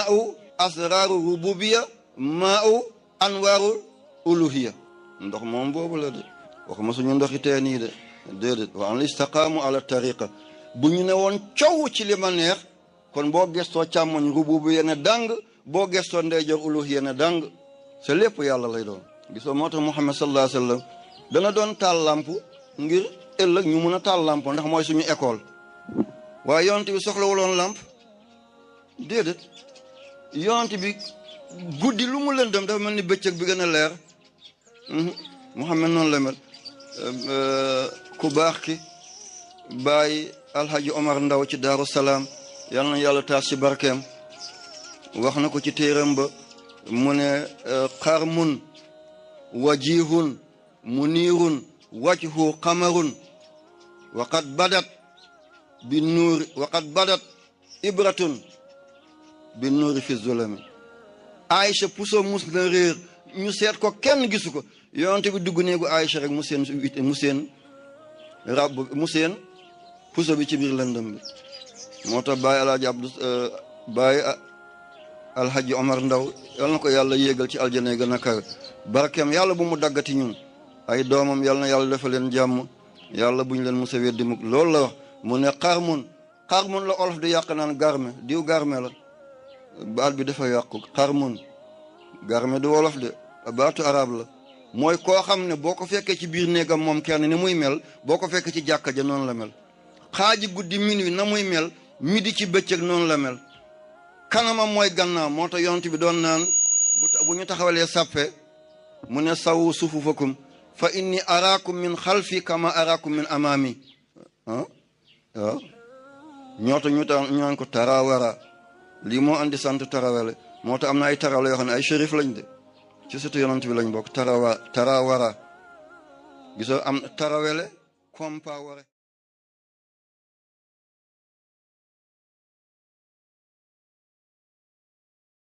maa'u asraaru rububiya maa'u anwaaru uluhiya ndox moom boobu la de waxuma suñu ndoxi teen yi de déedéet wa an istaqaamu ala tariqa bu ñu ne woon coow ci li ma neex kon boo gestoo càmmoñ rububiya ne dàng boo gestoo ndeyjoor uluhiya ne dàng c'est lépp yàlla lay doon gisoo moo tax Muhammad sallallahu alayhi wa sallam dana doon taal lamp ngir ëllëg ñu mun a taal lamp ndax mooy suñu école waaye yonent bi soxlawuloon lamp déedéet yonent bi guddi lu mu lëndëm dafa mel ni bëccëg bi gën a leer Muhammad noonu la mel ku baax ki bàyyi alhaji Omar Ndaw ci Daaru Salaam yal na yàlla taas ci barkeem wax na ko ci téeram ba mu ne xarmun wajihun munirun wajhu qamarun waqad badat bi nuuri waqad badat ibratun bi nuuri fi zulami Aïcha puso mus na réer ñu seet ko kenn gisu ko yonent bi dugg néegu Aïcha rek mu seen puso bi ci biir lëndëm bi moo tax bàyyi alhaji Omar Ndaw yal na ko yàlla yéegal ci aljana gën a kawe barkeem yàlla bu mu daggati ñun ay doomam yal na yàlla defal leen jàmm yàlla buñ leen musa weddi mukk loolu la wax mu ne xarmun la olof di yàq naan garme diw garme la baat bi dafa yàqu xarmun garme du wolof de baatu arab la mooy koo xam ne boo ko fekkee ci biir néegam moom kenn ni muy mel boo ko fekkee ci jàkka ja noonu la mel xaaji guddi minuit na muy mel midi ci bëccëg noonu la mel kanamam mooy gannaaw moo tax yonent bi doon naan bu ñu taxawalee sàppe mu ne sawu sufufakum fa inni araakum min xalfi kama araakum min amaami waaw ñoo tax ñaan ko tarawara lii moo andi sant tarawele moo tax am na ay tarawale yoo xam ne ay shérif lañ de ci surtout yonent bi lañ bokk tarawara gisoo am tarawele compaware